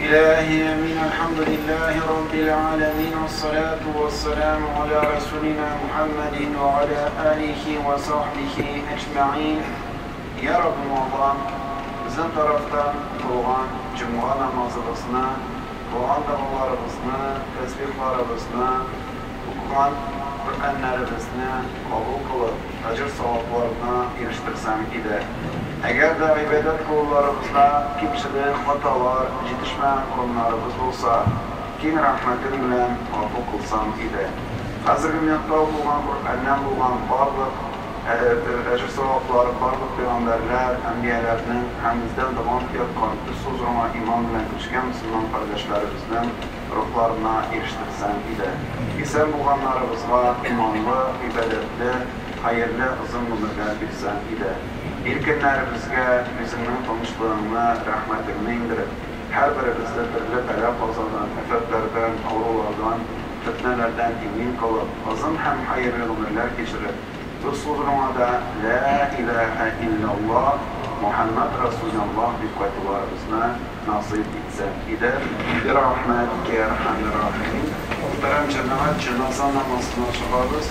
إلهي آمين. الحمد لله رب العالمين، والصلاة والسلام على رسولنا محمد وعلى آله وصحبه أجمعين. Ya Rabbim Allah'ım, bizim taraftan kılgan cuma namazımızını, kılgan dualarımızını, tesbihlarımızını, okugan Kur'anlarımızını kabul kılıp, acır sevaplarına eriştirsem idi. Eğer de ibadet kıllarımızda kimçilik, hatalar, yetişmeyen konularımız olsa, kin rahmetin bilen kabul kılsam idi. Hazırki minutta okugan Kur'an'dan bulgan barlıq, әҗер саваплары барлык пәйгамбәрләр, әнбияләрнең һәм бездән дәвам иткән үз хузурыңа иман белән күчкән мөселман кардәшләребезнең рухларына ирештерсәң иде. Исән булганнарыбызга иманлы, гыйбадәтле, хәерле озын гомерләр бирсәң иде. Иркеннәребезгә үзеңнең тынычлыгыңны, рәхмәтеңне индереп, һәрберебезне төрле бәла-казадан, афәтләрдән, авырулардан, фетнәләрдән имин кылып, озын һәм хәерле гомерләр кичереп, үз хузурыңа да «Ла илаһа илляллаһ, Мухаммад Расулуллаһ» дип кайтуларыбызны насыйп итсәң иде. Бирахмәтикә я архамер рахимин. Мөхтәрәм җәмәгать, җеназа намазына чыгабыз.